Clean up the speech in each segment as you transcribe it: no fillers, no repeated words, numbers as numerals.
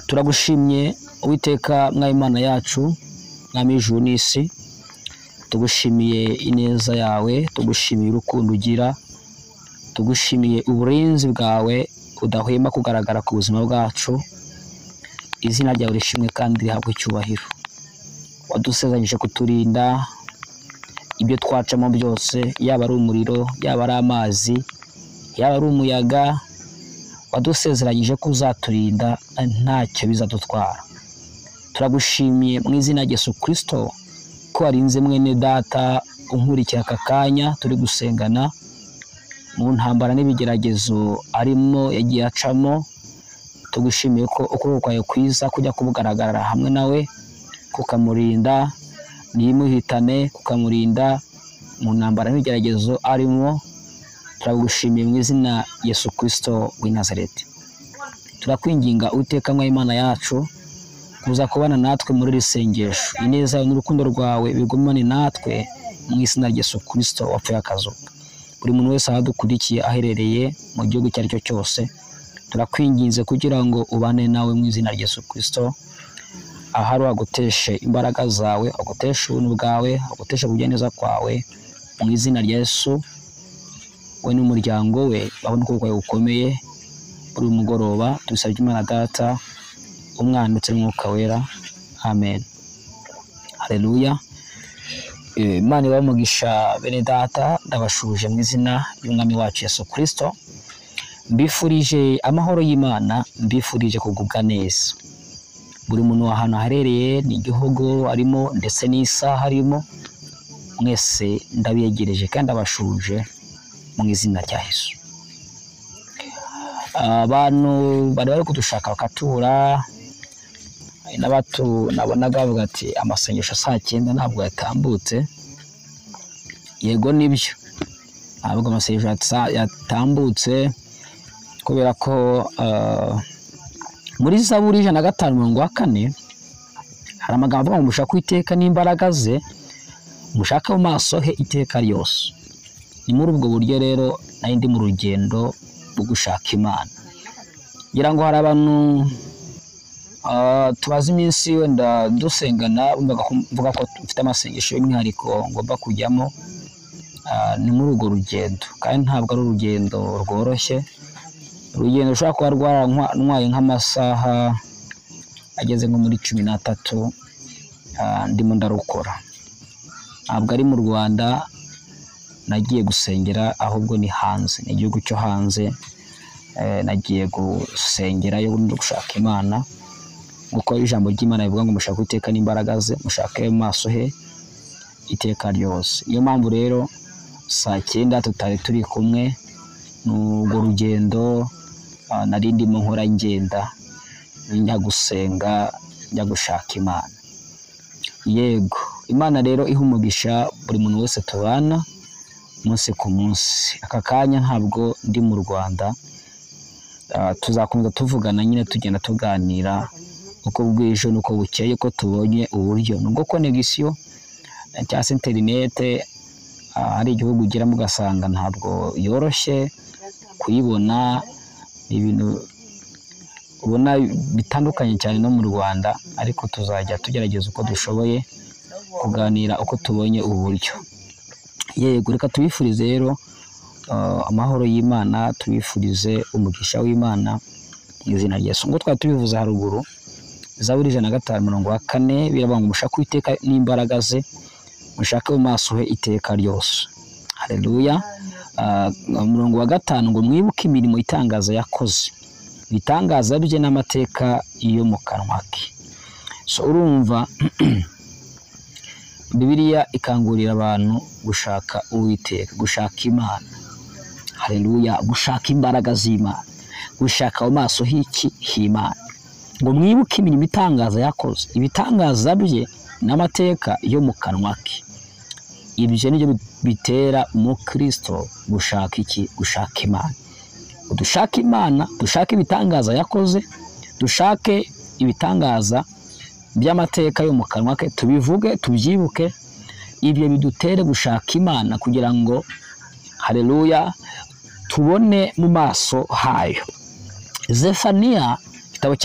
Turagushimye Uwiteka Mwami Imana yacu, Mwami w'ijuru n'isi, tugushimiye ineza yawe, tugushimiye urukundo ugira, tugushimiye uburinzi bwawe udahwema kugaragara ku buzima bwacu. Izina ryawe rishimwe kandi rihabwe icyubahiro. Wadusezeranyije kuturinda ibyo twacamo byose, yaba ari umuriro, yaba ari amazi, yaba ari umuyaga. Wadusezeranyije ko uzaturinda ntacyo bizadutwara. Turagushimiye mu izina rya Yesu Kristo ko warinze mwene data unkurikira aka kanya turi gusengana mu ntambara n'ibigeragezo arimo yagiye acamo. Tugushimiye ko ukuboko kwawe kwiza kujya kubugaragara hamwe nawe, kukamurinda ntimuhitane, kukamurinda mu ntambara n'ibigeragezo arimo. Turagushimiye mu izina Yesu Kristo w'i Nazareti. Turakwinginga Uwiteka Mwami Imana yacu kuza kubana natwe muri iri sengesho. Ineza yawe n'urukundo rwawe bigumane natwe mu izina rya Yesu Kristo wapfuye akazuka. Buri muntu wese ahadukurikiye aherereye mu gihugu icyo ari cyo cyose, turakwinginze kugira ngo ubane nawe mu izina rya Yesu Kristo. Ahari aguteshe imbaraga zawe, aguteshe ubuntu bwawe, aguteshe kujya neza kwawe mu izina rya Yesu. We n'umuryango we babone ukuboko kwawe gukomeye buri mugoroba. Tubisabye Imana Data, Umwana ndetse n'Umwuka Wera, amen. Haleluya. Imana ibahe umugisha bene data, ndabashuje mu izina ry'Umwami wacu Yesu Kristo. Mbifurije amahoro y'Imana, mbifurije kugubwa neza. Buri muntu ahantu aherereye, n'igihugu arimo ndetse n'isaha arimo, mwese ndabiyegereje kandi ndabashuje mu izina rya Yesu. Abantu bari bari kudushaka bakatura, n'abatu nabonaga bavuga ati amasengesho saa 9 ntabwo yatambutse. Yego nibyo, ntabwo amasengesho yatambutse kubera ko muri Zaburi 105:4 hari amagambo avuga ngo mushake Uwiteka n'imbaraga ze, mushake mu maso he iteka ryose. Ni muri ubwo buryo rero nari ndi mu rugendo rwo gushaka Imana. Ngira ngo hari abantu tubaze iminsi wenda dusengana, mvuga ko mfite amasengesho y'umwihariko ngomba kujyamo. Ni muri urwo rugendo, kandi ntabwo ari urugendo rworoshye, urugendo rushobora kuba rwarantwaye nk'amasaha ageze nko muri 13, ndimo ndarukora. Ntabwo ari mu Rwanda nagiye gusengera, ahubwo ni hanze, ni igihugu cyo hanze. Nagiye gusengera yo gushaka Imana, nkuko ijambo ry'Imana rivuga ngo mushake Uwiteka n'imbaraga ze, mushake mu maso he iteka ryose. Niyo mpamvu rero saa 9 tutari turi kumwe n'urwo rugendo nari ndimo nkora ngenda njya gusenga, njya gushaka Imana. Yego, Imana rero iha umugisha buri muntu wese tubana umunsi ku munsi. Aka kanya ntabwo ndi mu Rwanda, tuzakomeza tuvugana nyine, tugenda tuganira uko bwije n'uko bukeye, uko tubonye uburyo. Nubwo connexion cyangwa se interinete hari igihugu ugeramo ugasanga ntabwo yoroshye kuyibona, ni ibintu ubona bitandukanye cyane no mu Rwanda, ariko tuzajya tugerageza uko dushoboye kuganira uko tubonye uburyo. Yego, reka tubifurize rero amahoro y'Imana, tubifurize umugisha w'Imana mu izina rya Yesu. Ngo twari tubivuze haruguru, Zaburi 105:4 biravuga ngo mushake Uwiteka n'imbaraga ze, mushake mu maso he iteka ryose. Haleluya. Umurongo wa 5 ngo mwibuke imirimo itangaza yakoze, ibitangaza bye n'amateka yo mu kanwa ke. So urumva Bibiliya ikangurira abantu gushaka Uwiteka, gushaka Imana. Haleluya, gushaka imbaraga z'Imana, gushaka mu maso h'iki h'Imana. Ngo mwibuke imirimo itangaza yakoze, ibitangaza bye n'amateka yo mu kanwa ke. Ibyo nibyo bitera umukristo gushaka iki? Gushaka Imana. Dushake Imana, dushake ibitangaza yakoze, dushake ibitangaza by'amateka yo mu kanwa ke, tubivuge, tubyibuke. Ibyo bidutere gushaka Imana kugira ngo haleluya tubone mu maso hayo. Zefaniya Igitabo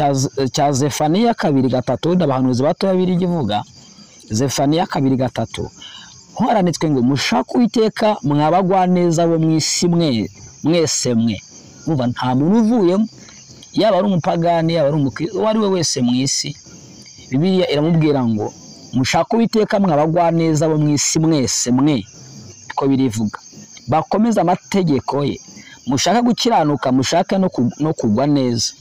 cya Zefaniya 2:3, ndabahanuzi batoya biri ivuga Zefaniya 2:3, haranditswe ngo mushake Uwiteka mwabagwa neza bo mu isi mwese mwe. Umva, nta muntu uvuyemo, yaba ari umupagani, yaba ari umukristo, uwo ari we wese mu isi, Bibiliya iramubwira ngo mushake Uwiteka mwabagwa neza bo mu isi mwese mwe, ko birivuga bakomeza amategeko ye, mushake gukiranuka, mushake no kugwa neza,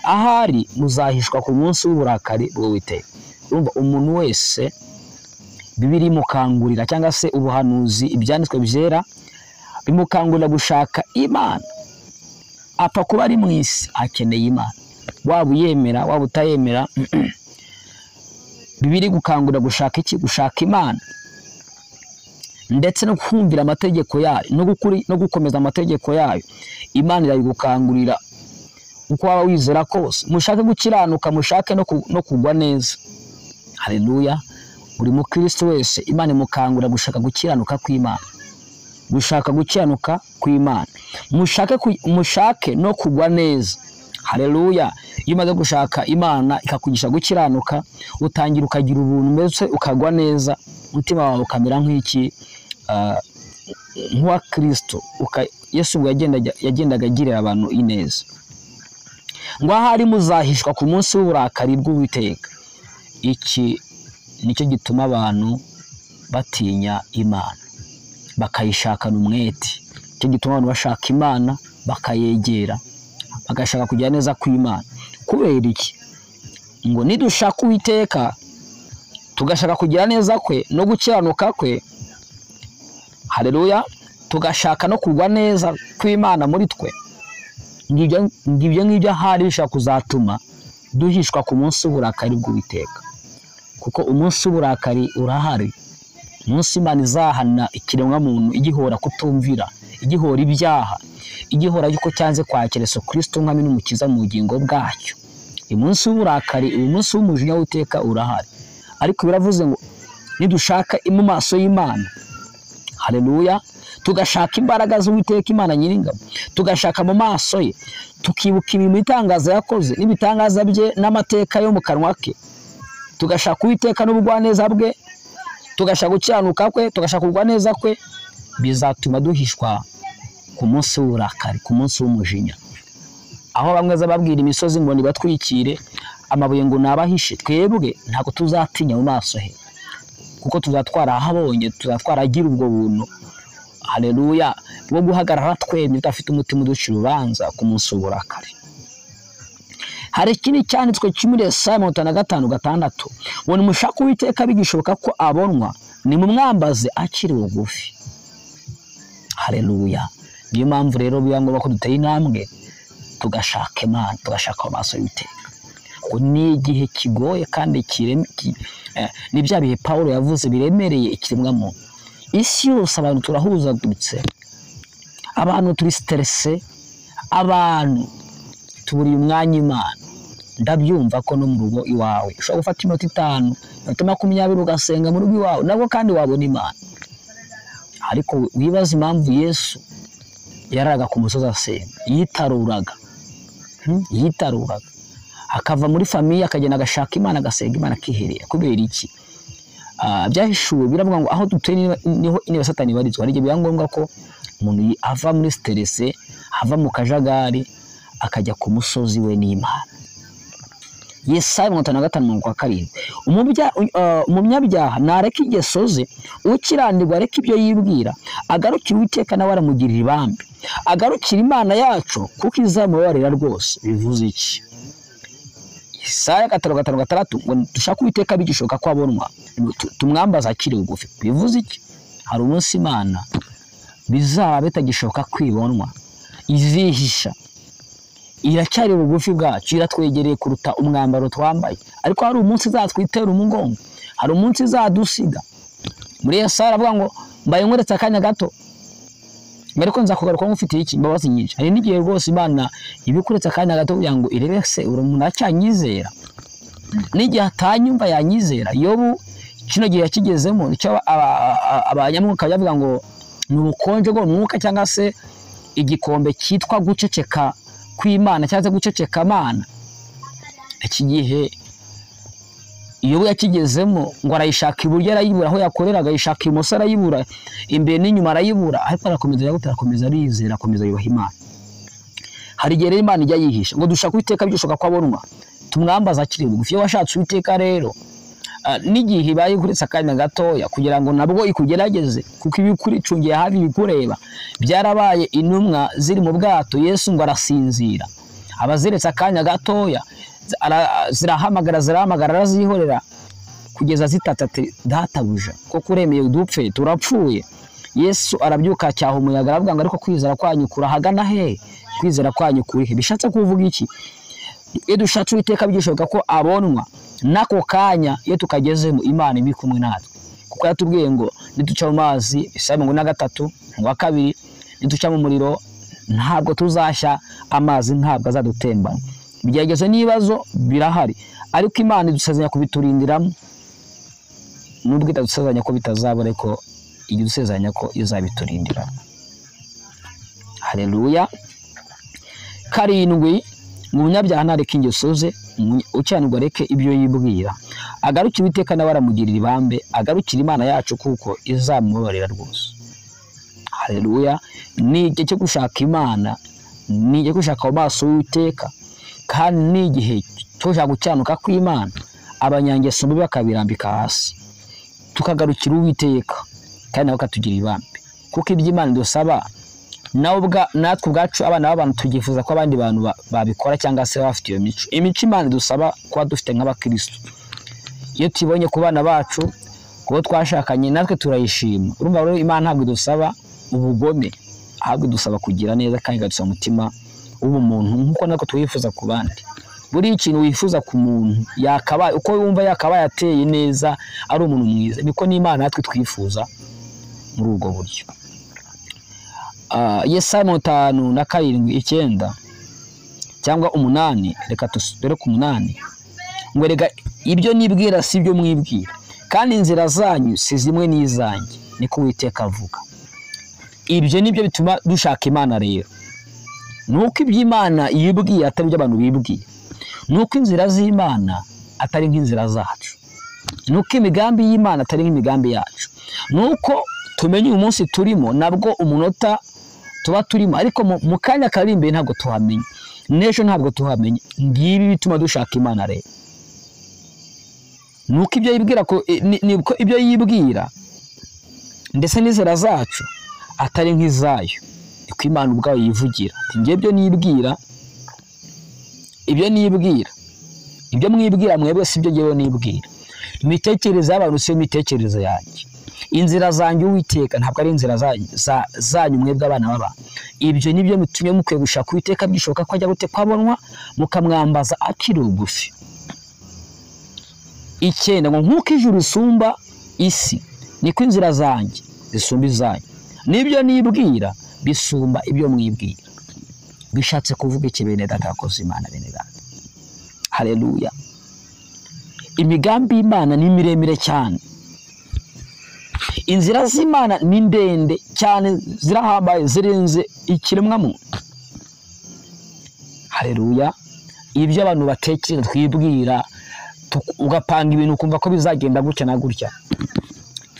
ahari muzahishwa ku munsi w'uburakari bw'Uwiteka. Urumva, umuntu wese Bibiliya imukangurira, cyangwa se ubuhanuzi, ibyanditswe byera bimukangurira gushaka Imana. Apfa kuba ari mu isi akeneye Imana, waba uyemera waba utayemera. Bibiliya igukangurira gushaka iki? Gushaka Imana, ndetse no kumvira amategeko yayo, no gukomeza amategeko yayo. Imana irabigukangurira uko waba wizera kose. Mushake gukiranuka, mushake no kugwa neza. Haleluya. Buri mukristo wese Imana imukangurira gushaka gukiranuka kw'Imana, gushaka gukiranuka kw'Imana, mushake no kugwa neza. Haleluya. Iyo umaze gushaka Imana ikakugisha gukiranuka, utangira ukagira ubuntu, mbese ukagwa neza, umutima wawe ukamera nk'iki, nk'uwa Kristo. Yesu ubwo yagendaga agirira abantu ineza. Ngo ahari muzahishwa ku munsi w'uburakari bw'Uwiteka. Iki nicyo gituma abantu batinya Imana, bakayishakana umwete. Nicyo gituma abantu bashaka Imana, bakayegera, bagashaka kugira neza kw'Imana. Kubera iki? Ngo nidushaka Uwiteka, tugashaka kugira neza kwe no gukiranuka kwe, haleluya, tugashaka no kugwa neza kw'Imana muri twe, ngibyo ngibyo ahari bishobora kuzatuma duhishwa ku munsi w'uburakari bw'Uwiteka. Kuko umunsi w'uburakari urahari, umunsi Imana izahana ikiremwamuntu igihora kutumvira, igihora ibyaha, igihora yuko cyanze kwakira Yesu Kristo nk'Umwami n'Umukiza mu bugingo bwacyo. Umunsi w'uburakari, umunsi w'umujinya w'Uwiteka urahari. Ariko biravuze ngo nidushaka mu maso y'Imana, haleluya, tugashaka imbaraga z'Uwiteka Imana Nyiringabo, tugashaka mu maso ye, tukibuka imirimo itangaza yakoze n'ibitangaza bye n'amateka yo mu kanwa ke, tugashaka Uwiteka n'ubugwaneza bwe, tugashaka gukiranuka kwe, tugashaka kugwa neza kwe, bizatuma duhishwa ku munsi w'uburakari, ku munsi w'umujinya. Aho bamwe babwira imisozi ngo nibatwikire, amabuye ngo nabahishe, twebwe ntabwo tuzatinya mu maso he, kuko tuzatwara ahabonye, tuzatwaragira ubwo buntu, haleluya, bwo guhagarara twemye tudafite umutima uducira urubanza ku munsi w'uburakari. Hari ikindi cyanditswe muri Yesaya 55:6, ngo nimushake Uwiteka bigishoboka ko abonwa, nimumwambaze akiri bugufi. Haleluya. Niyo mpamvu rero biba ngombwa ko duteye intambwe tugashaka Imana, tugashaka amaso y'Uwiteka. Kuko ni igihe kigoye kandi ni bya bihe Pawulo yavuze biremereye ikiremwamuntu. Isi yose abantu turahuzaguritse, abantu turi stresse, abantu tuburiye umwanya Imana. Ndabyumva ko no mu rugo iwawe ushobora gufata iminota 5, iminota 20 ugasenga mu rugo iwawe, nabwo kandi wabona Imana. Ariko wibaza impamvu Yesu yaraga ku musozi asenga, yitaruraga, yitaruraga akava muri famiye akagenda agashaka Imana, agasenga Imana akiherera. Kubera iki? Byahishuwe biravuga ngo aho dutuye niho intebe Satani ibarizwa. Hari igihe biba ngombwa ko umuntu ava muri stress, ava mu kajagari, akajya ku musozi we n'Imana. Yesaya 55:7, umunyabyaha nareka ingeso ze, ukiranirwa areka ibyo yibwira, agarukira Uwiteka nawe aramugirira ibambe, agarukira Imana yacu kuko izamubabarira rwose. Bivuze iki? Yesaya 5:6 ngo dushake Uwiteka bigishoboka ko abonwa, tumwambaze akiri bugufi. Bivuze iki? Hari umunsi Imana bizaba bitagishoboka kwibonwa, izihisha, iracyari bugufi bwacu, iratwegereye kuruta umwambaro twambaye. Ariko hari umunsi izatwitera umugongo, hari umunsi izadusiga. Muri Yesaya aravuga ngo mbaye nkuretse akanya gato, mbere ko nza kugaruka ngufitiye iki imbabazi nyinshi. Hari n'igihe rwose Imana ibikuretse akanya gato kugira ngo irebe se uri umuntu acyanyizera, n'igihe atanyumva yanyizera. Yobu kino gihe yakigezemo, nicyo abanyamwuka bavuga ngo ni ubukonje bwo mu mwuka, cyangwa se igikombe cyitwa guceceka kw'Imana, cyangwa se guceceka Imana. Iki gihe Yobu yakigezemo ngo arayishaka iburyo arayibura, aho yakoreraga ayishaka ibumoso arayibura, imbere n'inyuma arayibura, ariko arakomeza yagutera, akomeza arizera, akomeza yubaha Imana. Hari igihe rero Imana ijya yihisha ngo dushaka Uwiteka byishoboka ko abonwa, tumwambaza akiri bugufi. Iyo washatse Uwiteka rero n'igihe ibaye ikuretse akanya gatoya kugira ngo nabwo ikugerageze, kuko ibikuricungiye hafi ibikureba. Byarabaye intumwa ziri mu bwato, Yesu ngo arasinzira, abaziretse akanya gatoya zirahamagara zirahamagara, arazihorera kugeza zitata ati databuja koko uremeye dupfe turapfuye. Yesu arabyuka acyaha umuyaga, aravuga ngo ariko kwizera kwanyu kurahagana he? Kwizera kwanyu kuri he? Bishatse kuvuga iki? Iyo dushatse Uwiteka byishoboka ko abonwa n'ako kanya, iyo tukagezemo Imana iba kumwe natwe, kuko yatubwiye ngo niduca mu mazi, Yesaya 43 ngo 2, niduca mu muriro ntabwo tuzashya, amazi ntabwo azadutembana. Ibigeragezo n'ibibazo birahari, ariko Imana idusezeranya kubiturindiramo, nubwo itadusezeranya ko bitazabura, ariko idusezeranya ko izabiturindiramo. Haleluya. 7, umunyabyaha ntareke ingeso ze, ukiranirwa areke ibyo yibwira, agarukire Uwiteka nawe aramugirira ibambe, agarukire Imana yacu kuko izamubabarira rwose. Haleluya. Ni igihe cyo gushaka Imana, ni igihe cyo gushaka mu maso y'Uwiteka, kandi ni igihe cyo gushaka gukiranuka kw'Imana, abanyangeso mbi bakabirambika hasi, tukagarukira Uwiteka kandi nawe akatugira ibambe, kuko ibyo Imana idusaba natwe ubwacu abana b'abantu tugifuza ko abandi bantu babikora cyangwa se bafite iyo mico. Imico Imana idusaba kuba dufite nk'abakristo, iyo tubonye ku bana bacu, kubo twashakanye, natwe turayishima. Urumva rero Imana ntabwo idusaba ubugome, ahubwo idusaba kugira neza kandi ikadusaba umutima w'ubumuntu nk'uko natwe twifuza ku bandi. Buri ikintu wifuza ku muntu yakabaye uko wumva yakabaye ateye neza, ari umuntu mwiza, niko n'Imana natwe twifuza muri ubwo buryo. Yesaya 57 9 cyangwa 8, reka dore ku 8, ngo rega ibyo nibwira si ibyo mwibwira, kandi inzira zanyu si zimwe n'izanjye, niko Uwiteka avuga. Ibyo nibyo bituma dushaka Imana rero, nuko iby'Imana yibwiye atari ibyo abantu bibwiye, nuko inzira z'Imana atari nk'inzira zacu, nuko imigambi y'Imana atari nk'imigambi yacu, nuko tumenye uyu munsi turimo nabwo umunota tuba turimo, ariko mu kanya kari imbere ntabwo tuhamenya, n'ejo ntabwo tuhamenya. Ngibi bituma dushaka Imana rero, nuko ibyo yibwira ko niko ibyo yibwira ndetse n'inzira zacu atari nk'izayo, niko Imana ubwayo yivugira ati ngiye ibyo nibwira, ibyo nibwira, ibyo mwibwira mwebwe si ibyo ngewe nibwira, imitekerereze y'abantu si imitekerereze yanjye, inzira zanjye Uwiteka ntabwo ari inzira zanyu mwebwe abana b'abantu. Ibyo nibyo bitumye mukwiye gushaka Uwiteka byishoboka ko ajya gute kwabonwa, mukamwambaza akiri bugufi. 9, ngo nk'uko ijuru risumba isi, niko inzira zanjye zisumba izanyu, n'ibyo nibwira bisumba ibyo mwibwira. Bishatse kuvuga iki bene data bakoze Imana, bene data? Haleluya. Imigambi y'Imana ni miremire cyane, inzira z'Imana ni ndende cyane, zirahambaye, zirenze ikiremwa muntu. Haleluya. Ibyo abantu batekereza twibwira, ugapanga ibintu ukumva ko bizagenda gutya na gutya,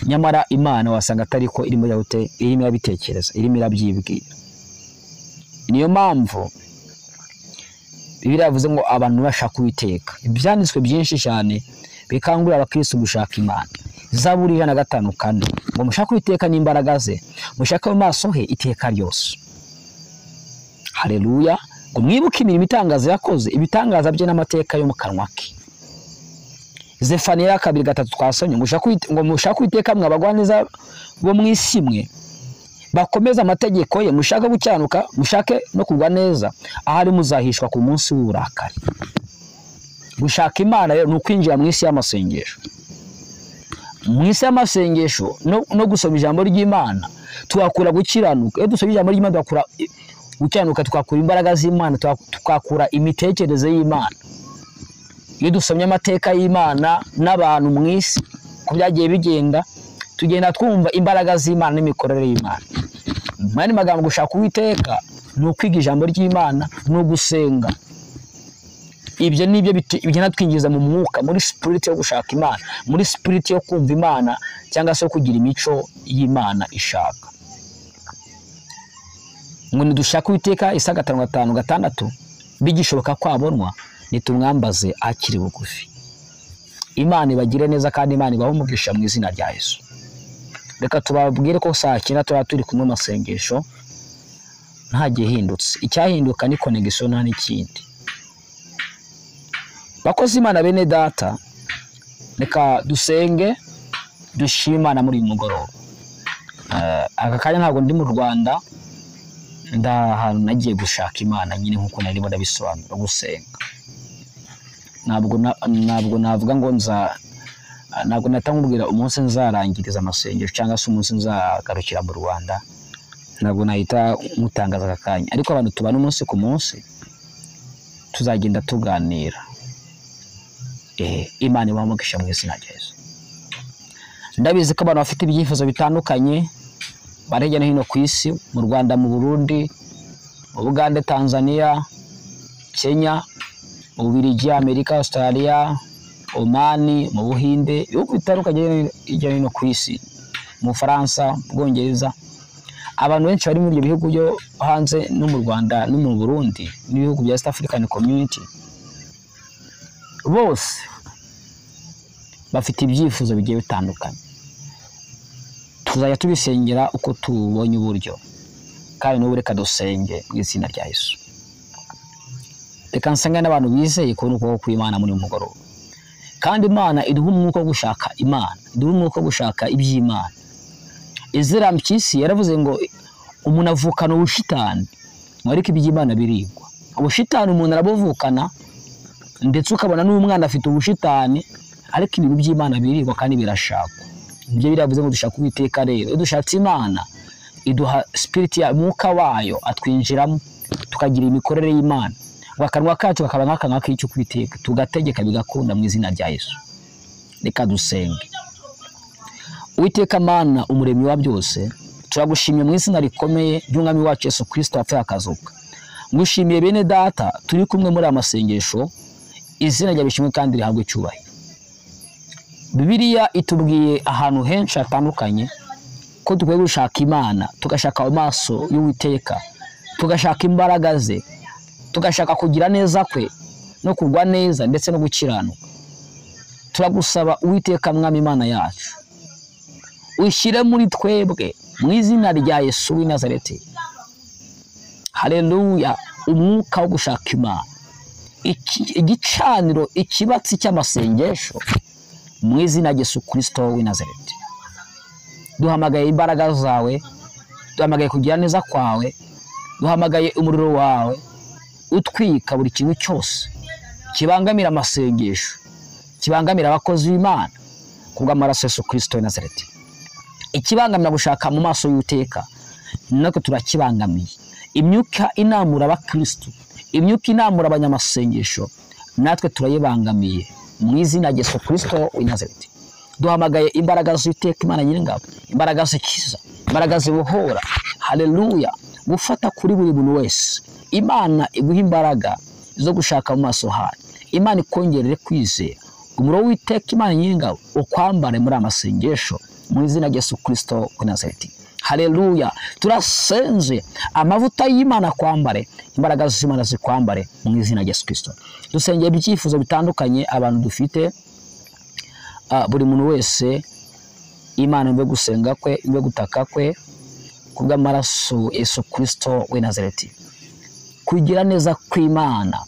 nyamara Imana wasanga atari ko irimo irimo irabitekereza, irimo irabyibwira. Niyo mpamvu Bibiliya yavuze ngo abantu bashaka Uwiteka. Ibyanditswe byinshi cyane bikangurira abakristo gushaka Imana. Zaburi 105:4 ngo mushake Uwiteka n'imbaraga ze, mushake mu maso he iteka ryose. Haleluya. Ngo mwibuke imirimo itangaza yakoze, ibitangaza bye n'amateka yo mu kanwa ke. Zefaniya 2:3 twasomye ngo mushake Uwiteka mwe abagwaneza bo mu isi mwe, bakomeza amategeko ye, mushake gukiranuka, mushake no kugwa neza, ahari muzahishwa ku munsi w'uburakari. Gushaka Imana rero ni ukwinjira mu isi y'amasengesho. Mu isi y'amasengesho no gusoma ijambo ry'Imana tuhakura gukiranuka. Iyo dusoma ijambo ry'Imana tuhakura gukiranuka, tuhakura imbaraga z'Imana, tuhakura imitekerereze y'Imana. Iyo dusomye amateka y'Imana n'abantu mu isi ko byagiye bigenda, tugenda twumva imbaraga z'Imana n'imikorere y'Imana. Mu yandi magambo, gushaka Uwiteka ni ukwiga ijambo ry'Imana, ni ugusenga. Ibyo nibyo bigenda twinjiza mu mwuka, muri spirit yo gushaka Imana, muri spirit yo kumva Imana, cyangwa se kugira imico y'Imana ishaka. Ngo nidushake Uwiteka, Yesaya 55:6, bigishoboka ko abonwa, nitumwambaze akiri bugufi. Imana ibagire neza kandi Imana ibahe umugisha mu izina rya Yesu. Reka tubabwire ko saa 9 tuba turi kumwe amasengesho, nta gihindutse. Icyahinduka ni connection, nta n'ikindi. Bakozi Imana bene data, reka dusenge dushime Imana muri uyu mugoroba. Aka kanya ntabwo ndi mu Rwanda, ndahantu nagiye gushaka Imana nyine nkuko nari ndabisobanura, gusenga. Ntabwo navuga ngo ntabwo natangubwira umunsi nzarangiriza amasengesho cyangwa se umunsi nzagarukira mu Rwanda, ntabwo nahita mutangaza aka kanya. Ariko abantu tubana umunsi ku munsi tuzagenda tuganira. Imana ibahe umugisha mu izina rya Yesu. Ndabizi ko abantu bafite ibyifuzo bitandukanye bari hirya no hino ku isi, mu Rwanda, mu Burundi, mu Bugande, Tanzania, Kenya, mu Bubiligi, Amerika, Australia, Omani, mu Buhinde, ibihugu bitandukanye hirya no hino ku isi, mu Bufaransa, mu Bwongereza. Abantu benshi bari muri ibyo bihugu byo hanze no mu Rwanda no mu Burundi n'ibihugu bya East African Community, bose bafite ibyifuzo bigiye bitandukanye. Tuzajya tubisengera uko tubonye uburyo, kandi n'ubu reka dusenge mu izina rya Yesu. Reka nsenge n'abantu bizeye kubona ukuboko kw'Imana muri uyu mugoroba. Kandi Imana iduha umwuka wo gushaka Imana, iduha umwuka wo gushaka iby'Imana. Ezra Mpyisi yaravuze ngo umuntu avukana ubushitani, ariko iby'Imana birigwa. Ubushitani umuntu arabuvukana, ndetse ukabona n'umwana afite ubushitani, ariko ibintu by'Imana birigwa kandi birashakwa. Ibyo biravuze ngo dushaka Uwiteka. Rero iyo dushatse Imana, iduha spirit ya mwuka wayo, atwinjiramo tukagira imikorere y'Imana. Ngo akanwa kacu kakaba nk'akanwa k'icyo Uwiteka, tugategeka bigakunda mu izina rya Yesu. Reka dusenge. Uwiteka Mana, umuremyi wa byose, turagushimye mu izina rikomeye ry'Umwami wacu Yesu Kristo wapfuye akazuka. Ngushimiye bene data turi kumwe muri aya masengesho, izina ryawe rishimwe kandi rihabwe icyubahiro. Bibiliya itubwiye ahantu henshi hatandukanye ko dukwiye gushaka Imana, tugashaka amaso y'Uwiteka, tugashaka imbaraga ze, tugashaka kugira neza kwe no kugwa neza ndetse no gukiranuka. Turagusaba Uwiteka Mwami Imana yacu, ushyire muri twebwe mu izina rya Yesu w'i Nazareti, haleluya, umwuka wo gushaka Imana, igicaniro, ikibatsi cy'amasengesho mu izina rya Yesu Kristo w'i Nazareti. Duhamagaye imbaraga zawe, duhamagaye kugira neza kwawe, duhamagaye umuriro wawe utwika buri kintu cyose kibangamira amasengesho, kibangamira abakozi b'Imana, kubw'amaraso Yesu Kristo w'i Nazareti. Ikibangamira gushaka mu maso y'Uwiteka natwe turakibangamiye. Imyuka inamura abakristo, imyuka inamura abanyamasengesho, natwe turayibangamiye mu izina rya Yesu Kristo w'i Nazareti. Duhamagaye imbaraga z'Uwiteka Imana Nyiringabo, imbaraga zikiza, imbaraga zibohora, haleluya, gufata kuri buri muntu wese. Imana iguha imbaraga zo gushaka mu maso hayo, Imana ikongerere kwizera. Umuriro w'Uwiteka Imana Nyiringabo ukwambare muri amasengesho mu izina rya Yesu Kristo w'i Nazareti. Haleluya, turasenze amavuta y'Imana kwambare, imbaraga z'Imana zikwambare mu izina rya Yesu Kristo. Dusengeye ibyifuzo bitandukanye abantu dufite, buri muntu wese Imana imbe gusenga kwe, imbe gutaka kwe, kubw'amaraso Yesu Kristo w'i Nazareti. Kugira neza kw'Imana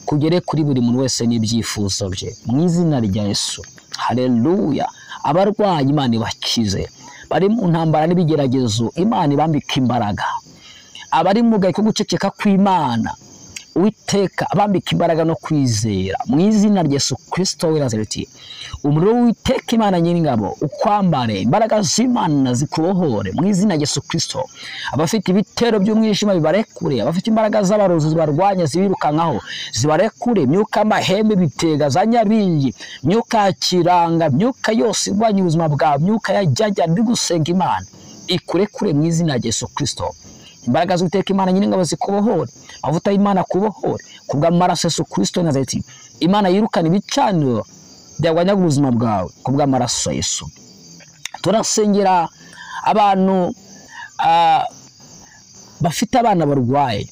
kugere kuri buri muntu wese n'ibyifuzo bye mu izina rya Yesu. Haleluya, abarwayi Imana ibakize, bari mu ntambara n'ibigeragezo Imana ibambike imbaraga, abari mu gahe ko guceceka kw'Imana Uwiteka abambika imbaraga no kwizera mu izina rya Yesu Kristo w'i Nazareti. Umuriro w'Uwiteka Imana Nyiringabo ukwambare, imbaraga z'Imana zikubohore mu izina rya Yesu Kristo. Abafite ibitero by'umwijima bibarekure, abafite imbaraga z'abarozi zibarwanya zibirukankaho zibarekure, imyuka y'amahembe bitega za nyabingi, myuka ya kiranga, myuka yose irwanya ubuzima bwawe, myuka ya jyajya ndi gusenga Imana ikurekure mu izina rya Yesu Kristo. Imbaraga z'Uwiteka Imana Nyiringabo zikubohore, amavuta y'Imana akubohore kubw'amaraso Yesu Kristo w'i Nazareti. Imana yirukana ibicaniro byarwanyaga ubuzima bwawe ku bw'amaraso ya Yesu. Turasengera abantu bafite abana barwaye,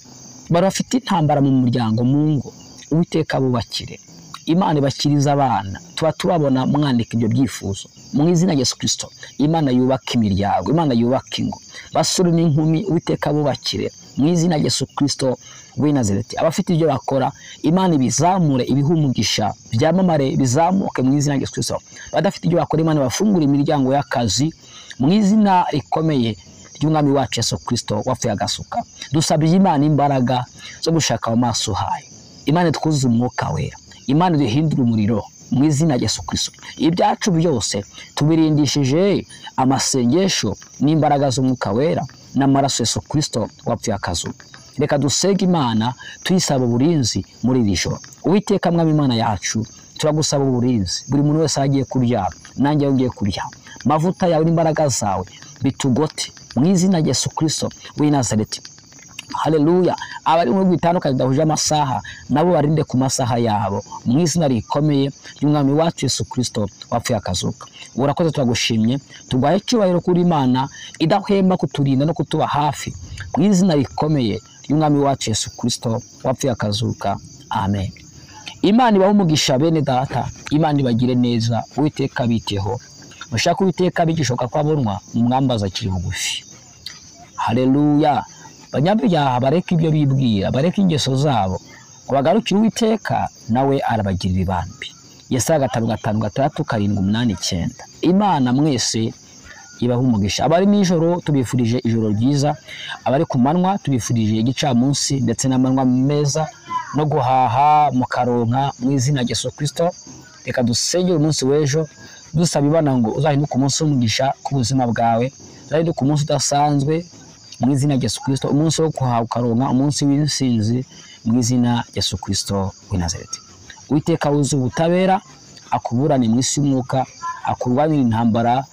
bafite intambara mu muryango, mu ngo. Uwiteka bubakire, Imana ibakiriza abana. Tuba tubabona mwandika ibyo byifuzo mu izina rya Yesu Kristo. Imana yubaka imiryango, Imana yubaka ingo, basore n'inkumi, Uwiteka bubakire mu izina rya Yesu Kristo w'i Nazareti. Abafite ibyo bakora, Imana ibizamure, ibihe umugisha, byamamare, bizamuke mu izina rya Yesu Kristo. Abadafite ibyo bakora, Imana bafungure imiryango y'akazi mu izina rikomeye ry'Umwami wacu Yesu Kristo wapfuye agasuka. Dusabye Imana imbaraga zo gushaka mu maso hayo. Imana itwuzuze umwuka wera, Imana iduhindure umuriro mu izina rya Yesu Kristo. Ibyacu byose tubirindishije amasengesho n'imbaraga z'umwuka wera n'amaraso Yesu Kristo wapfuye akazuka. Reka dusenge Imana tuyisaba uburinzi muri iri joro. Uwiteka Mwami Imana yacu, turagusaba uburinzi. Buri muntu wese agiye kuryama, nanjye ngiye kuryama, mavuta yawe n'imbaraga zawe bitugote mu izina rya Yesu Kristo w'i Nazareti. Haleluya. Abari mu bihugu bitandukanye bidahuje amasaha, nabo barinde ku masaha yabo mu izina rikomeye ry'Umwami wacu Yesu Kristo wapfuye akazuka. Urakoze, turagushimye, tuguhaye icyubahiro kuri Imana idahwema kuturinda no kutuba hafi mu izina rikomeye ry'Umwami wacu Yesu Kristo wapfuye akazuka. Amen. Imana ibahe umugisha bene data, Imana ibagire neza, Uwiteka biteho. Mushaka Uwiteka bigishoka ko abonwa, mumwambaza akiri bugufi. Haleluya. Abanyabyaha bareke ibyo bibwira, bareke ingeso zabo, ngo bagarukire Uwiteka, nawe arabagirira ibambi. Yesaya 5 5 6 7 8 9. Imana mwese ibahe umugisha. Abari nijoro tubifurije ijoro ryiza, abari ku manywa tubifurije igicamunsi ndetse n'amanywa meza no guhaha mukaronka mu izina rya Yesu Kristo. Reka dusengere umunsi w'ejo dusaba Imana ngo uzahinduke umunsi w'umugisha ku buzima bwawe, uzahinduke umunsi udasanzwe mu izina rya Yesu Kristo, umunsi wo guhaha ukaronka, umunsi w'insinzi mu izina rya Yesu Kristo w'i Nazareti. Uwiteka wuzuye ubutabera akuburane mu isi y'umwuka, akurwanire intambara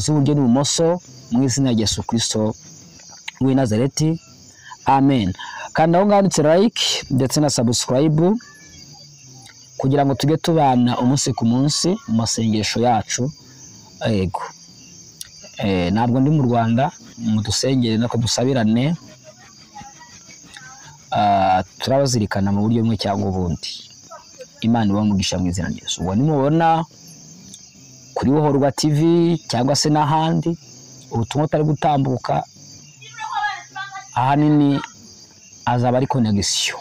z'uburyo n'ibumoso mu izina rya Yesu Kristo w'i Nazareti. Amen. Kanda aho ngaho handitse like ndetse na subscribe kugira ngo tujye tubana umunsi ku munsi mu masengesho yacu. Yego. Ntabwo ndi mu Rwanda, mudusengere nako dusabirane, turabazirikana mu buryo bumwe cyangwa ubundi. Imana ibahe umugisha mu izina rya Yesu. Ubwo nimubona kuri Buhorwa TV cyangwa se n'ahandi ubutumwa butari gutambuka, ahanini azaba ari connection,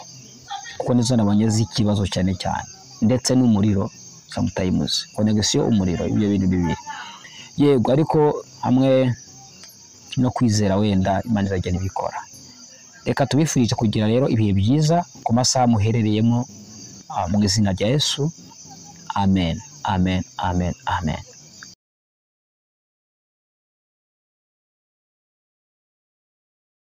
kuko nizo nabonye z'ikibazo cyane cyane, ndetse n'umuriro sometimes connection, umuriro, ibyo bintu bibiri. Yego, ariko hamwe no kwizera wenda Imana izagenda ibikora. Reka tubifurije kugira rero ibihe byiza ku masaha muherereyemo, mu izina rya Yesu. Amen, amen, amen, amen.